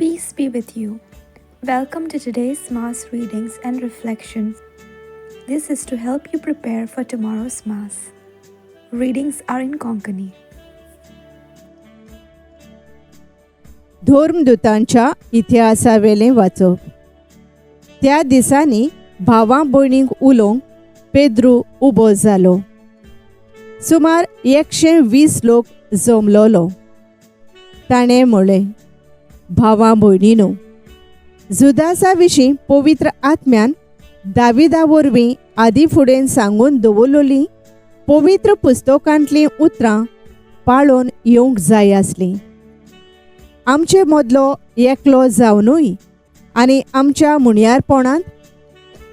Peace be with you. Welcome to today's Mass readings and reflections. This is to help you prepare for tomorrow's Mass. Readings are in Konkani. धर्मदूतांच्या इतिहासावेलें वाचप. त्या दिसांनी भावां भयणींक उलोवंक पेद्रू उबो जालो. सुमार 120 लोक जमलोलो. ताणें म्हळें, भावां भयणीनो, जुदासा विशीं पवित्र आत्म्यान दाविदा वरवीं आदी फुडें सांगून दवरलोलीं पवित्र पुस्तकांतलीं उतरां पाळोवन येवंक जाय आसलीं. आमचे मदलो एकलो जावनूय आनी आमच्या मुणयारपणांत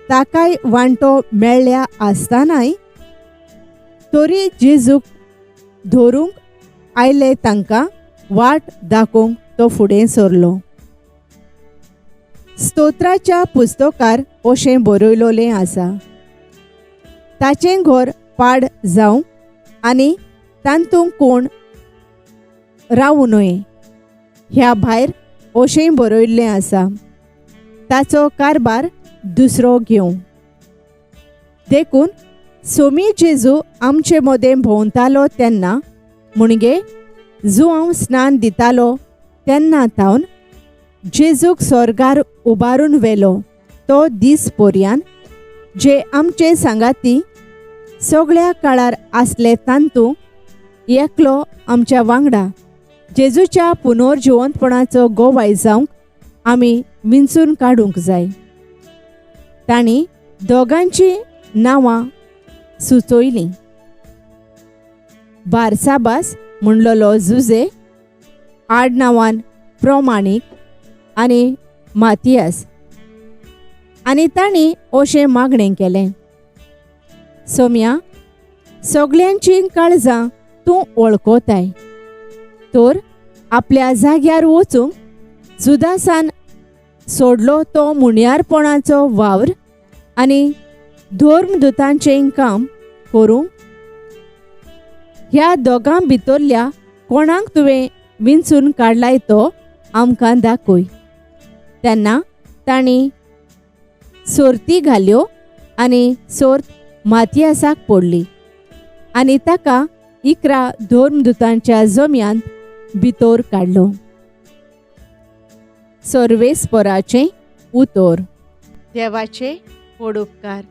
ताकाय वांटो मेळ्ळ्या आसतनाय तरी जेजूक धरूंक आयले तांकां वाट दाखोवंक तो फुडें सरलो. स्तोत्राच्या पुस्तकार अशें बरयलोलें आसा, ताचें घर पाड जावं आनी तातूंत कोण रावूं न्हय. ह्या भायर अशेंय बरयल्लें आसा, ताचो कारभार दुसरो घेवं. देखून सोमी जेजू आमचे मदें भोंवतालो तेन्ना, म्हणगे जुआंव स्नान दितालो तेन्ना तावन जेजूक स्वर्गार उबारून व्हेलो तो दीस पोरयान जे आमचे सांगाती सगळ्या काळार आसले तांतू एकलो आमच्या वांगडा जेजूच्या पुनर्जिवंतपणाचो गोवाय जावंक आमी विंचून काडूंक जाय. तांणी दोगांची नांवां सुचयलीं, बारसाबास म्हणलोलो जुजे आडनांवान प्रमाणीक आनी मातियास. आनी तांणी अशें मागणें केलें, सोम्या, सगल्यांचीं काळजां तूं वळखताय, तर आपल्या जाग्यार वचूंक जुदासान सोडलो तो मुणयारपणाचो वावर आनी धर्मदूतांचें काम करूंक ह्या दोगां भितरल्या कोणाक तुवें विंचून काडलाय तो आमकां दाखय. तेन्ना तांणी सोर्ती घाल्यो आनी सोर्त मातियासाक पडली आनी ताका 11 धर्मदूतांच्या जम्यांत भितर काडलो. सर्वेस्पराचें उतर. देवाचे व्हड उपकार.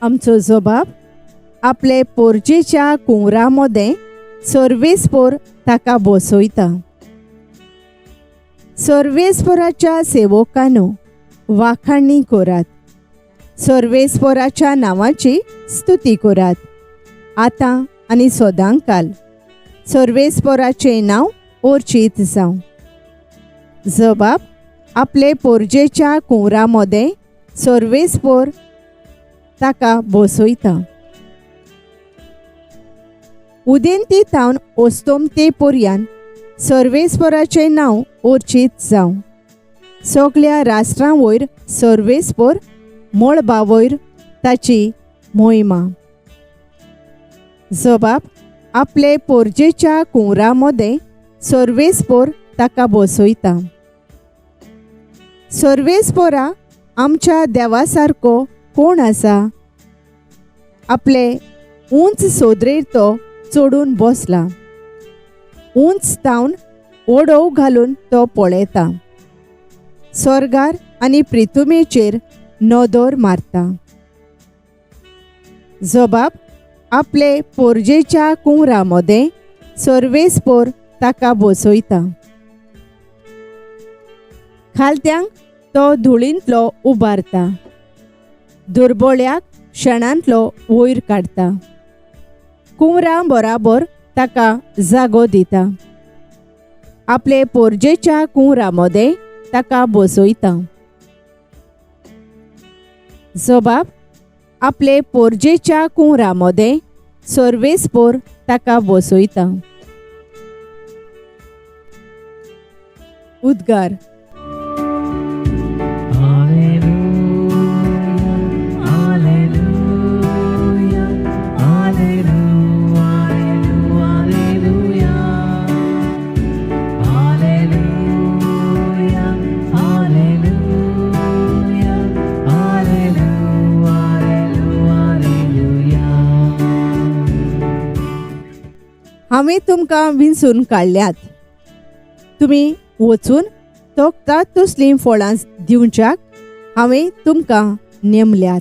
आमचो जबाब आपले पोरजेच्या कुंवरा मदें सर्वेस्पोर ताका बसयता. सर्वेस्पोराच्या सेवकांनो वाखाणी करात, सर्वेस्पोराच्या नांवाची स्तुती करात, आतां आनी सदांकाल सर्वेस्पोराचें नांव ओर्चीत जावं. जबाब आपले पोरजेच्या कुंवरा मदें सर्वेस्पोर ताका बसयता. उदेंती तावन ओस्तोमते पोरयान सर्वेस्पोराचें नांव ओर्चीत जावं. सगल्या राष्ट्रां वयर सर्वेस्पोर, मळबा वयर ताची मोहिमा. जबाब आपले पोरजेच्या कुंवरा मदें सर्वेस्पोर ताका बसयता. सर्वेस्पोरा आमच्या देवा सारको कोण आसा? आपले उंच सोदरेर तो चडून बसला, उंच तावन ओडोव घालून तो पळयता, स्वर्गार आनी प्रिथुमेचेर नदर मारता. जबाब आपले पोरजेच्या कुंवरा मदें सर्वेस्पोर ताका बसयता. खालत्यांक तो धुळींतलो उबारता, दुर्बोळ्याक शेणांतलो वयर काडटा, कुंवरां बराबर ताका जागो दिता, आपले पोरजेच्या कुंवरा मदें ताका बसयता. जबाब आपले पोरजेच्या कुंवरा मदें सर्वेस्पोर ताका बसयता. उद्गार. Alleluia, Alleluia, Alleluia, Alleluia. हांवें तुमकां विंचून काडल्यात. तुमी वचून तोखतात तसलीं फळां दिवच्याक हांवें तुमकां नेमल्यात.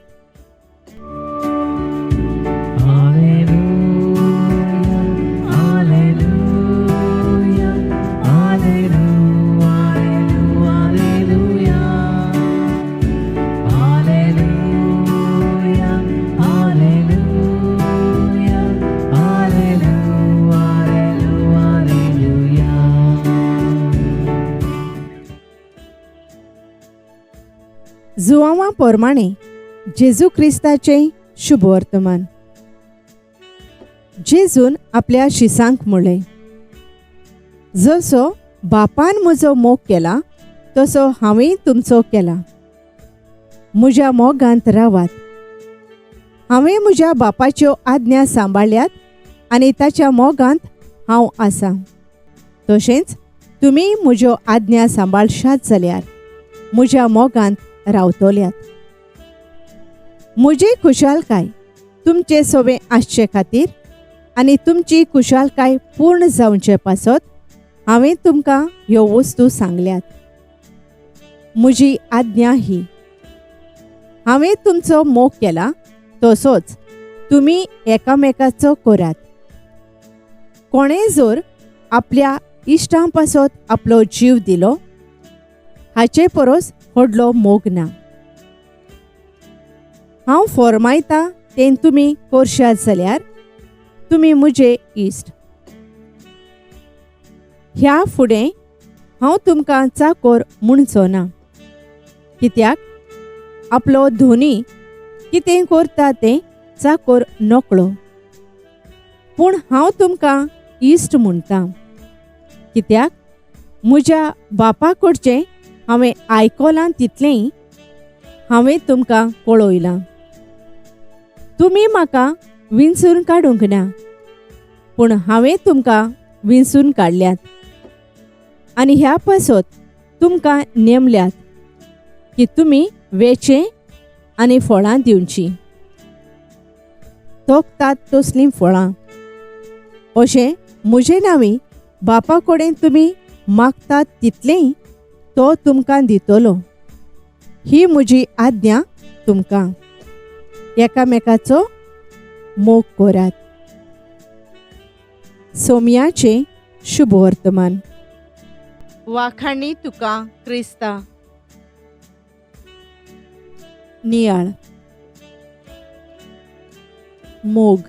जुवांवा पोरमाणे जेजू क्रिस्ताचें शुभवर्तमान. जेजून आपल्या शिसांक म्हणलें, जसो बापान म्हजो मोग केला तसो हांवें तुमचो केला. म्हज्या मोगांत रावात. हांवें म्हज्या बापाच्यो आज्ञा सांबाळ्ळ्यात आनी ताच्या मोगांत हांव आसा. तशेंच तुमी म्हज्यो आज्ञा सांबाळशात जाल्यार म्हज्या मोगांत रावतल्यात. म्हजी खुशालकाय तुमचे सोबे आसचे खातीर आनी तुमची खुशालकाय पूर्ण जावचे पासत हांवें तुमकां ह्यो वस्तू सांगल्यात. म्हजी आज्ञा ही, हांवें तुमचो मोग केला तसोच तुमी एकामेकाचो करात. कोणें जर आपल्या इश्टां पासत आपलो जीव दिलो हाचे परस व्हडलो मोग ना. हांव फॉर्मायता तें तुमी करशात जाल्यार तुमी म्हजे इश्ट. ह्या फुडें हांव तुमकां चाकोर म्हणचो ना, कित्याक आपलो धोनी कितें करता तें चाकोर नकळो. पूण हांव तुमकां इश्ट म्हणटा, कित्याक म्हज्या बापा कडचें हांवें आयकलां तितलेंय हांवें तुमकां कळयलां. तुमी म्हाका विंचून काडूंक ना, पूण हांवें तुमकां विंचून काडल्यात आनी ह्या पासत तुमकां नेमल्यात की तुमी वेचें आनी फळां दिवचीं. तोखतात तसलीं फळां. अशें म्हजे नांवी बापा कडेन तुमी मागतात तितलेंय तो तुमकां दितलो. ही म्हजी आज्ञा तुमकां, एकामेकाचो मोग करात. सोम्याचें शुभवर्तमान. वाखाणी तुका क्रिस्ता. नियाळ. मोग.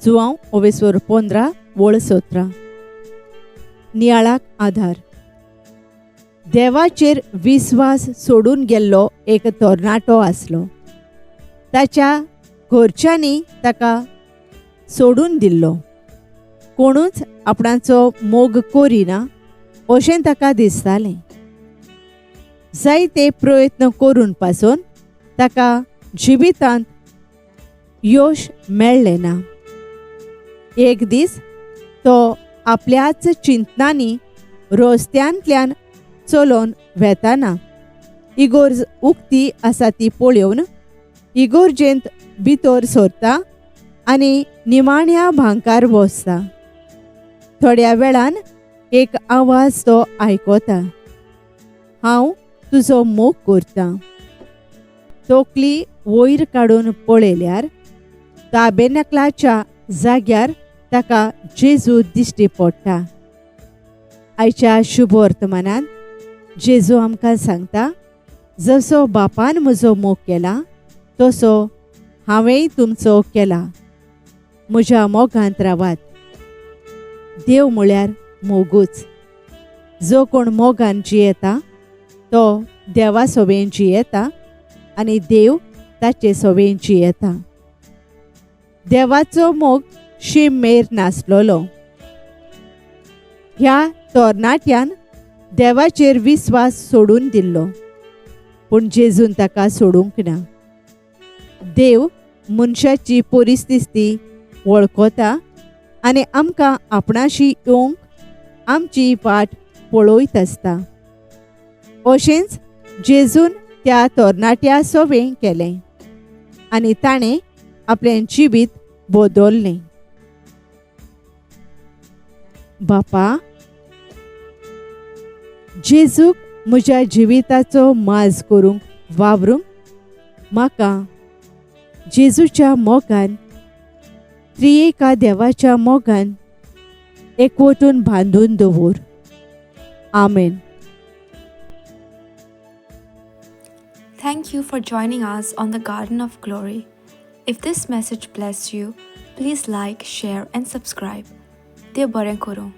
जुवांव ओवेस्वर 15 वळ 17. नियाळाक आधार. देवाचेर विस्वास सोडून गेल्लो एक तरणाटो आसलो. ताच्या घरच्यांनी ताका सोडून दिल्लो. कोणूच आपणाचो मोग करिना अशें ताका दिसतालें. जायते प्रयत्न करून पासून ताका जिवितांत यश मेळ्ळें ना. एक दीस तो आपल्याच चिंतनांनी रस्त्यांतल्यान चलोवन वेताना इगोर्ज उक्ती आसा ती पळोवन इगोर्जेंत भितर सरता आनी निमाण्या भांकार बसता. थोड्या वेळान एक आवाज तो आयकता, हांव तुजो मोग करता. तकली वयर काडून पळयल्यार ताबेनाकलाच्या जाग्यार ताका जेजू दिश्टी पडटा. आयच्या शुभ वर्तमानान जेजू आमकां सांगता, जसो बापान म्हजो मोग केला तसो हांवेंय तुमचो केला. म्हज्या मोगांत रावात. देव म्हळ्यार मोगूच. जो कोण मोगान जियेता तो देवा सोबेन जियेता आनी देव ताचे सोबेन जियेता. देवाचो मोग शीम मेर नासलेलो. ह्या तरणाट्यान देवाचेर विस्वास सोडून दिल्लो, पूण जेजून ताका सोडूंक ना. देव मनशाची परिस्थिती वळखता आनी आमकां आपणाशी येवंक आमची वाट पळयत आसता. अशेंच जेजून त्या तरणाट्या सोबें केलें आनी ताणें आपलें जिवीत बदललें. बापा, जेजूक म्हज्या जिविताचो माज करूंक वावरूंक म्हाका जेजूच्या मोगान, त्रिएका देवाच्या मोगान एकवटून बांदून दवर. आमेन. Thank you for joining us on the Garden of Glory. If this message blessed you, please like, share, and subscribe. देव बरें करूं.